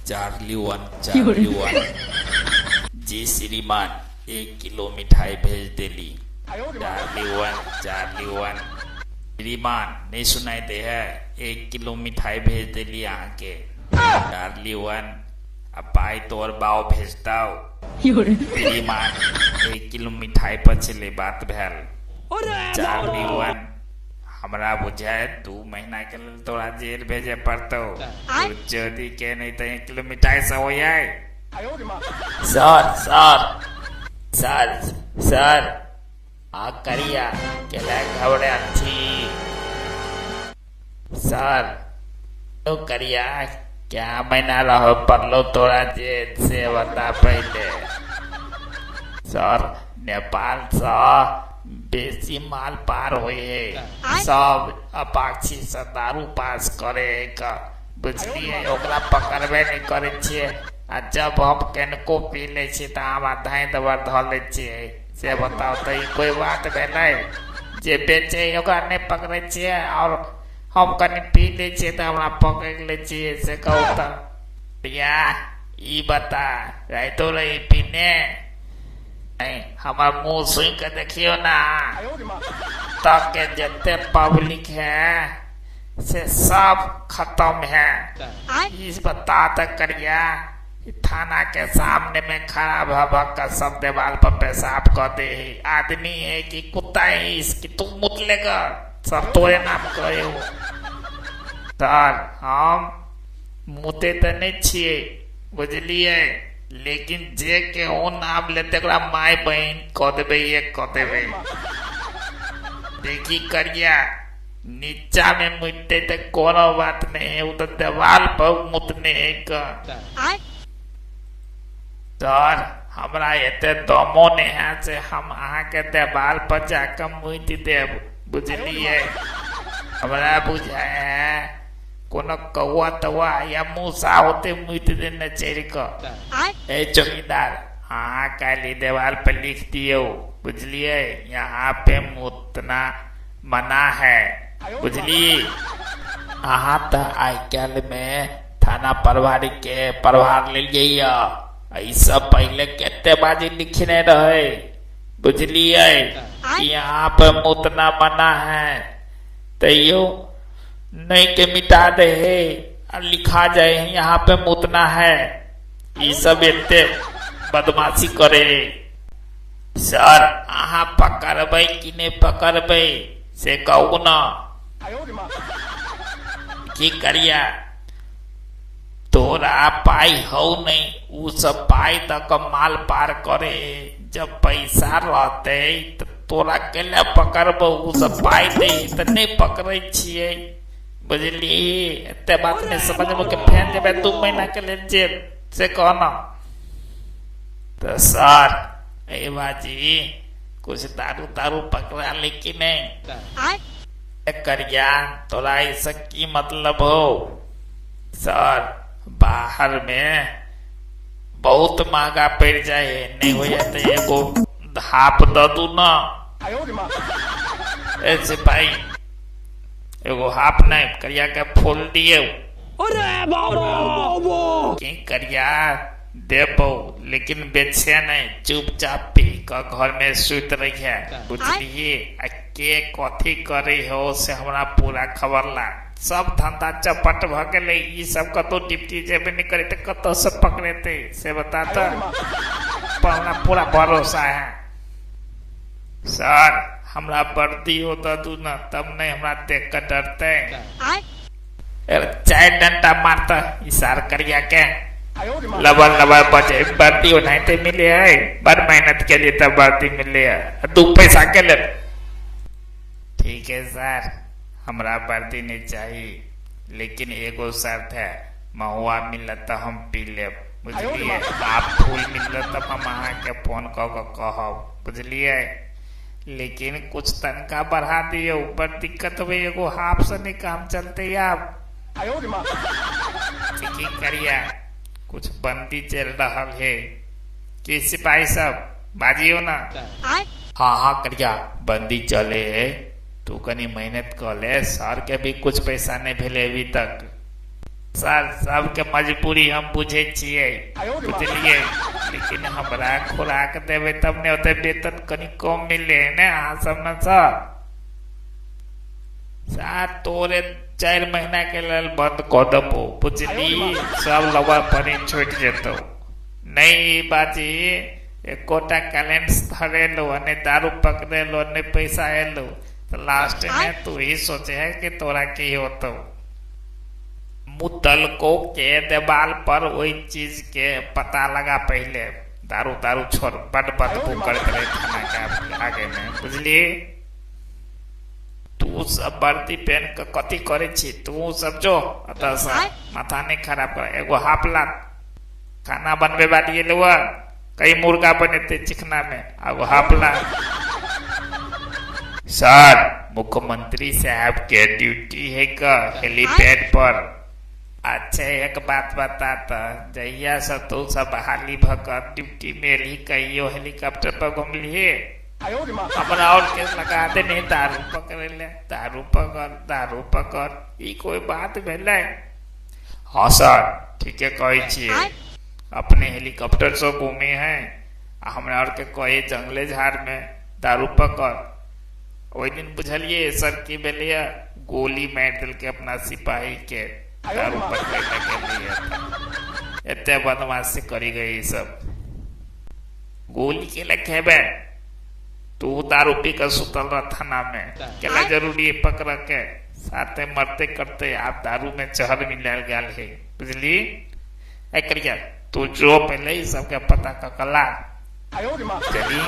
Charlie वन, Charlie वन। जी श्रीमान, 1 kilo मिठाई भेज देली। चार्ली वन, चार्ली वन। श्रीमान, नहीं सुनाई दे है? 1 किलो मिठाई भेज देली अहाँके। चार्ली वन, आ पाइ तोर बाउ भेजताउ। श्रीमान, 1 किलो मिठाई पर छलै बात भेल। चार्ली वन, हमरा बुझाय 2 महीना के लेल तोरा जेल भेजे पड़तौ। तू चोरी के नहीं तो 1 किलो मिठाई से हो जाए। Sir, sir, sir, sir. आ करिया, केला घबरायल छी सर? तो करिया, क्या महीना रह पड़लो तोरा जेल से, बता पहले। सर, नेपाल से बेसी माल पार होय है। सब अपाक्षी से दारू पास करे है का, बुझलिए? ओकरा पकड़बे नहीं करे छियै। आ जब हम केनको पी लै छियै तऽ हमरा धाँइ दबर धऽ लै छियै। से बताउ तऽ, ई कोई बात भेलै? जे बेचे है ओकरा नहि पकड़ै छियै और हम कनि पी लै छियै तऽ हमरा पकड़ि लै छियै, से कहू तऽ। या ई बता, राइतो रही पीने? नहीं, हमर मुंह सुन के देखियो ना, तक के जते पब्लिक है से सब खत्म है। इस बता त करिया, ई थाना के सामने में खड़ा भ भ कर सब देवाल पर पेशाब कर दे है। आदमी है कि कुत्ता है इसकी? तू मुत लेगा, सब तोरे नाम करे हो। सर, हम मुते तऽ नहि छियै, बुझलियै? लेकिन जे के ओ नाम लेते, ओकरा माय बहिन कऽ देबै, एक कऽ देबै। देखी करिया, नीचा में मुतते तऽ कोनो बात नहीं है, वो तो देवाल पर मुतने है का। सर, हमरा एते दमो नहि है से हम अहाँके देवाल पर जाकऽ मुति देब, बुझलियै? हमरा बुझाय है कोनो कौआ तौआ या मूसा होते, मुति देने चढ़ि कऽ। ए चौकीदार, अहाँ काल्हि देवाल पर लिख दियौ, बुझलियै? यहाँ पे मुतना मना है, बुझलियै? अहाँ तऽ आइ काल्हि मे थाना प्रभारी के प्रभार लेलियै। यऽ ई सब पहिले कते बाजी लिखने रहे, बुझलियै? यहाँ पे मुतना मना है, तैयो नहीं के मिटा दे है आ लिखा जाए है यहाँ पे मुतना है। ई सब एते बदमाशी करे। सर, अहाँ पकड़बै कि नहि पकड़बै, से कहू न। की करिया, तोरा पाई हौ नहीं? उ सब पाई दऽ कऽ माल पार करे। जब पैसा रहते तऽ तोरा केला पकड़बौ? उ सब पाई दे तऽ नहि पकड़ै छियै, बुझली? एते बात नहि समझबो के फेर जेबै 2 महीना के लेल जेल, से कह न। तऽ सर, ए बाजी कुछ दारू दारू पकड़ा ले कि नहीं? ए करिया, तोरा ऐसा की मतलब हो? सर, बाहर में बहुत महंगा पड़ जाए है। नहीं हो जाए तो एगो हाफ दऽ दू न। ए सिपाही, एगो हाफ नहीं, करिया के फूल दिए। की करिया, देबो, लेकिन बेचे नहीं। चुपचाप पी कऽ घर में सुत रही है, बुझलिए? आ के कथी करे हो से हमरा पूरा खबर ला। सब धंधा चौपट भऽ गेलै। ई सब कतौ डिप्टी जेबे नहि करे तऽ कतौ से पकड़ेतै, से बता। तऽ पर हमरा पूरा भरोसा है। सर, हमरा वर्दी हो दऽ दू न, तब नहीं हमरा देख कऽ डरतै। अरे, चार डंडा मारता ई सार करिया के। लबर लबर बजे, वर्दी ओनाहिते मिले है? बड़ मेहनत के लिए तब वर्दी मिले है, 2 पैसा के लेल। ठीक है सर, हमरा वर्दी नहीं चाहिए, लेकिन एगो शर्त है। महुआ मिलत तऽ हम पी लेब, बुझलिए? आप फूल मिलत तब हम अहाँके फोन कऽ कऽ कहब, बुझलिए? लेकिन कुछ तनख्वाह बढ़ा दियौ। बड़ दिक्कत हुए, एगो हाफ से नहीं काम चलते आब। की करिया, कुछ बंदी चल रहल है कि? सिपाही सब, बाजियो ना। हाँ, करिया, बंदी चले है। तू कनी मेहनत कर ले। सर के भी कुछ पैसा नहीं भेले अभी तक। सर सबके मजबूरी हम बुझै छियै, बुझलियै, लेकिन हमरा खुराक देबै तब ने ओते वेतन कनि कम मिले है ने अहाँ सब ने सर। साथ तोरे 4 महीना के लेल बंद कऽ देबो, बुझली, सब लबा पानी छूटि जेतौ। नहीं बाजी एकोटा कैलेंस धरेलो, नहीं दारू पकड़ेलो, नहीं पैसा एलो, तो लास्ट में तू ही सोचे है कि तोरा की होतो। मुतल को के देवाल पर वही चीज के पता लगा पहले, दारू दारू छोड़, बड बदबू करते रहे थाना के आगे में, बुझली। तू सब वर्दी पहन के कथी करे छी, तू सब जो अतः से माथा नहीं खराब कर। एगो हाफला खाना बनबे वाली एलो, कई मुर्गा बनेते चिकना में, एगो हाफला। सर मुख्यमंत्री साहब के ड्यूटी है का हेलीपैड पर। अच्छा एक बात बता, त जहिया से तू सब बहाली भक ड्यूटी में एलही, कहियो हेलीकॉप्टर पर घुमलिहे? हमरा और के लगा दे नहीं दारू पकड़े ले, दारू पकड़, दारू पकड़, ई कोई बात भेलै? हाँ सर ठीके कहै छियै, अपने हेलीकॉप्टर से घूमे हैं आ हमरा और के कहे जंगले झाड़ में दारू पकड़। ओहि दिन बुझलिए सर की भेलैया, गोली मारि देलकै अपना सिपाही के, दारू पकड़े लगे। एते बदमाशी करी गई सब, गोली के ले खेबे तू दारू पी कर सुतल रह थाना में, केला जरूरी है पकड़ के, साथे मरते करते आप दारू में जहर मिलायल गेल है, बुझली। ए करिया तू जो पहले ही सबके पता ककला चली।